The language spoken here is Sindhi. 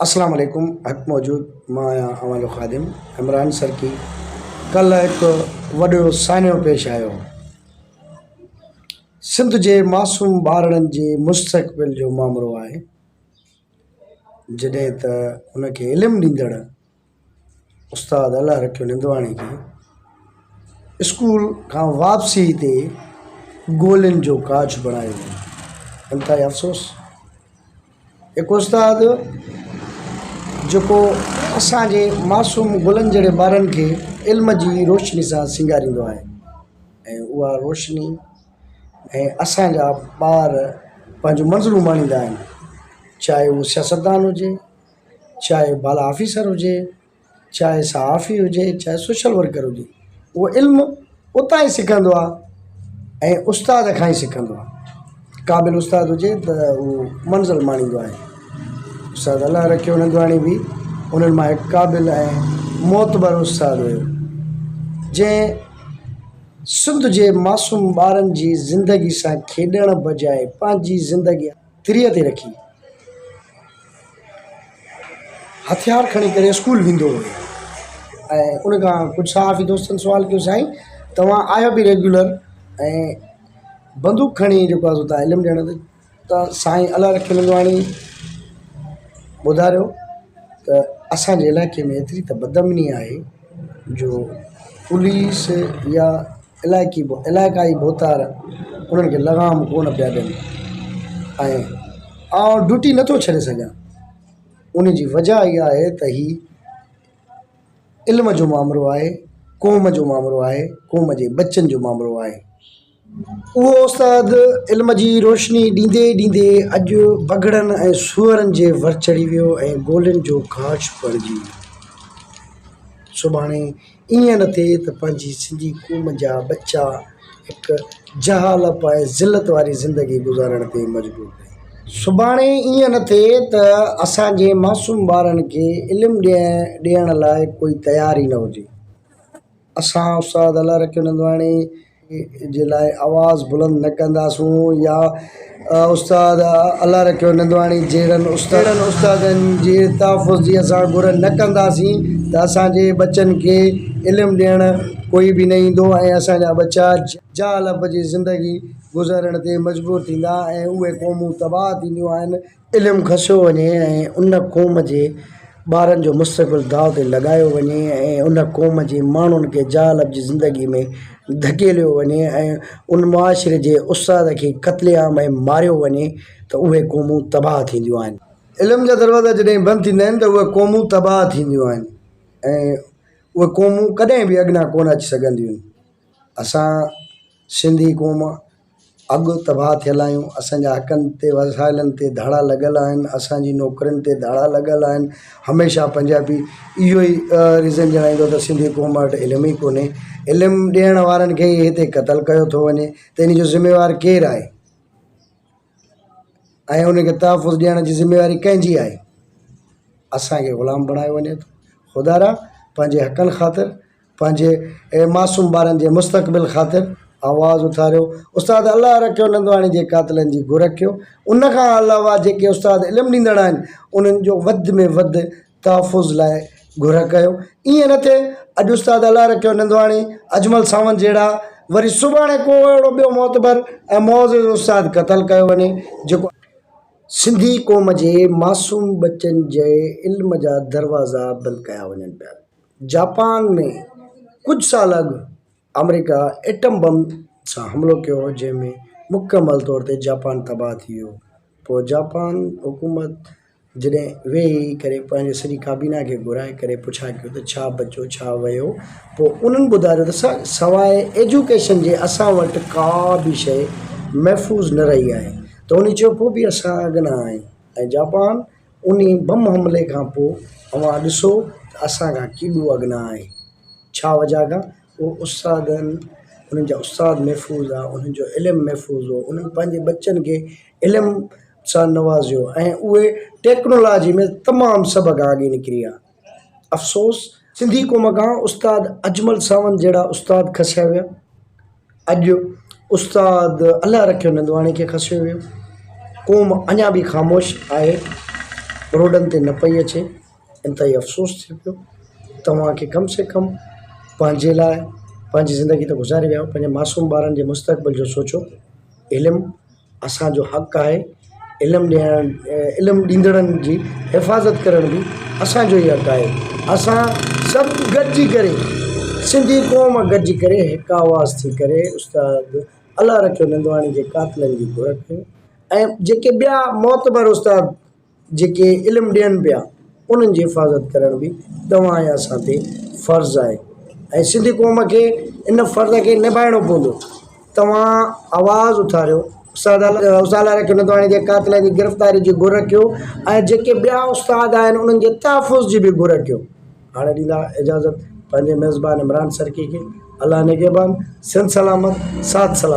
اسلام عليڪم حق موجود مان آهيان اوهان جو خادم عمران سرڪي ڪلهه هڪ وڏو سانحو پيش آيو سنڌ جي معصوم ٻارڙن جي مستقبل جو مامرو آهي جڏهن ته ان کي علم ڏيندڙ استاد الله رکيو نندواڻي کي اسڪول کان واپسي تي گولين جو کاڄ بڻايو ويو انتهائي افسوس هڪ استاد جيڪو اسانجي معصوم گلن جهڙي ٻارن کي علم جي روشني سان سينگاريندو آهي ۽ اها روشني ۽ اسانجا ٻار پنهنجون منزلون ماڻيندا آهن چاهي اهو سياستدان هجي چاهي بالا آفيسر هجي، چاهي صحافي هجي، چاهي سوشل ورڪر هجي اهو علم اتان ئي سکندو آهي ۽ استاد کان ئي سکندو آهي. قابل استاد هجي ته اهو منزل ماڻيندو آهي. استاد الله رکيو نندواڻي به انهن مان هڪ قابل ۽ معتبر استاد هيو جنهن سنڌ جي معصوم ٻارن جي زندگي سان کيڏڻ بجاء پنهنجي زندگي تريء تي رکي هٿيار کڻي ڪري اسڪول ويندو هيو ۽ ان کان ڪجهه صحافي دوستن سوال ڪيو سائين توهان آهيو به ريگيولر ۽ بندوق کڻي جيڪو آهي سو توهان علم ڏيڻ تي ته سائين الله رکيو نندواڻي ٻڌاريو ته اسانجي علائقي ۾ ايتري ته بدامني آهي جو پوليس يا علائقي علائقائي ڀوتار انهن کي لغام ڪونه پيا ڏين ۽ آئون ڊيوٽي نٿو ڇڏي سگهان ان جي وجهه اها آهي ته هي علم جو مامرو آهي قوم جو مامرو آهي قوم جي ٻچن جو مامرو آهي. اهو استاد علم جي روشني ڏيندي ڏيندي اڄ بگهڙن ۽ سوئرن جي ور چڙهي ويو ۽ گولين جو کاڄ بڻجي ويو. سڀاڻي ائين نه ٿئي ته پنهنجي سنڌي قوم جا ٻچا هڪ جهالت ۽ ذلت واري زندگي گذارڻ تي مجبور ٿين. سڀاڻي ائين نه ٿئي ته اسان جي معصوم ٻارن کي علم ڏيڻ لاء ڪوئي تيار ئي نه هجي. اسان استاد الله رکيو نندواڻي جي لاء آواز بلند نه ڪنداسون يا استاد الله رکيو نندواڻي جهڙن استادن استادن جي تحفظ جي اسان گهر نه ڪنداسين ته اسانجي ٻچن کي علم ڏيڻ ڪوئي به نه ايندو ۽ اسانجا ٻچا جهالت جي زندگي گذارڻ تي مجبور ٿيندا ۽ اهي قومون تباهه ٿينديون آهن. علم کسيو وڃي ۽ ان قوم جي ٻارن جو مستقبل داء تي لڳايو وڃي ۽ ان قوم جي ماڻهن کي جهالت جي زندگي ۾ ڌڪيليو وڃي ۽ ان معاشري جي استاد کي قتل عام ۽ ماريو وڃي ته اهي قومون تباهه ٿينديون آهن. علم جا دروازا جڏهن بند ٿيندا آهن ته اهي قومون تباهه ٿينديون آهن ۽ اهي قومون ڪڏهن به اڳنا ڪونه اچي سگهنديون آهن. اسان سنڌي قوم اڳ تباهه ٿيل آهيون اسان جا حقن تي وسائلن تي ڌاڙا لڳل آهن اسان جي نوڪرين تي ڌاڙا لڳل آهن هميشه پنجابي اهو ئي ريزن ڄاڻائيندو ته سنڌي قوم وٽ علم ئي ڪونهي علم ڏيڻ وارن کي ئي هتي قتل ڪيو ٿو وڃي ته ان جو ذميوار ڪير آهي ۽ ان کي تحفظ ڏيڻ جي ذميواري ڪنهن جي آهي اسان کي غلام بڻايو وڃي ٿو خدارا پنهنجي حقن خاطر پنهنجي معصوم ٻارن جي مستقبل خاطر آواز اٿاريو استاد الله رکيو نندواڻي جي قاتلن جي گهر ڪيو ان کان علاوه جيڪي استاد علم ڏيندڙ آهن انهن جو وڌ ۾ وڌ تحفظ لاء گهر ڪيو ائين نه ٿئي اڄ استاد الله رکيو نندواڻي اجمل ساوند جهڙا وري سڀاڻي ڪو اهڙو ٻيو معتبر ۽ معزز استاد قتل ڪيو وڃي جيڪو سنڌي قوم جي معصوم ٻچن جي علم جا دروازا بند ڪيا وڃن پيا. جاپان ۾ ڪجهه سال اڳ آمريڪا ايٽم بم سان حملو ڪيو هو جنهن ۾ مڪمل طور تي جاپان تباهه ٿي ويو پوء جاپان حڪومت جڏهن ويهي ڪري پنهنجي سڄي ڪابينا کي گهرائي ڪري پڇا ڪيو ته ڇا بچو ڇا ويو پوء انهن ٻڌايو ته سواء ايجوڪيشن جي اسان وٽ ڪا به شيء محفوظ نه رهي آهي ته انهي چيو پوء به اسان اڳنا آهيون ۽ جاپان انهي بم حملي کان پوء اوهان ڏسو ته اسان کان ڪيڏو اڳنا آهي ڇا وجه کان اهو استادن انهن جا استاد محفوظ آ انهن جو علم محفوظ هو انهن پنهنجي ٻچن کي علم سان نوازيو ۽ اهي ٽيڪنالاجي ۾ تمام سڀ کان اڳي نڪري ويا افسوس سنڌي قوم کان استاد اجمل ساوند جهڙا استاد کسيا ويا. اڄ استاد الله رکيو نندواڻي کي کسيو ويو. قوم اڃا به خاموش آهي. روڊن تي نه پئي اچي انتهائي افسوس ٿئي پيو توهان کي ڪم سي ڪم پنهنجي لاء پنهنجي زندگي ته گذاري ويا آهيو پنهنجي معصوم ٻارن جي مستقبل جو سوچو علم اسانجو حق آهي علم ڏيڻ علم ڏيندڙن جي حفاظت ڪرڻ به اسانجو ئي حق آهي اسان سڀ گڏجي ڪري سنڌي قوم گڏجي ڪري هڪ آواز ٿي ڪري استاد الله رکيو نندواڻي جي قاتلن جي گهر ڪيون ۽ جيڪي ٻيا معتبر استاد جيڪي علم ڏين پيا انهن جي حفاظت ڪرڻ به توهان ۽ اسان تي فرض آهي ۽ سنڌي قوم کي ان فرض کي نڀائڻو پوندو توهان آواز اٿاريو استاد استاد رکيو نندواڻي جي قاتلن جي گرفتاري جي گهر ڪيو ۽ جيڪي ٻيا استاد آهن انهن جي تحفظ جي به گهر ڪيو هاڻي ڏيندا اجازت پنهنجي ميزبان عمران سرڪي کي الله نگهبان سنڌ سلامت ساٿ سلامت.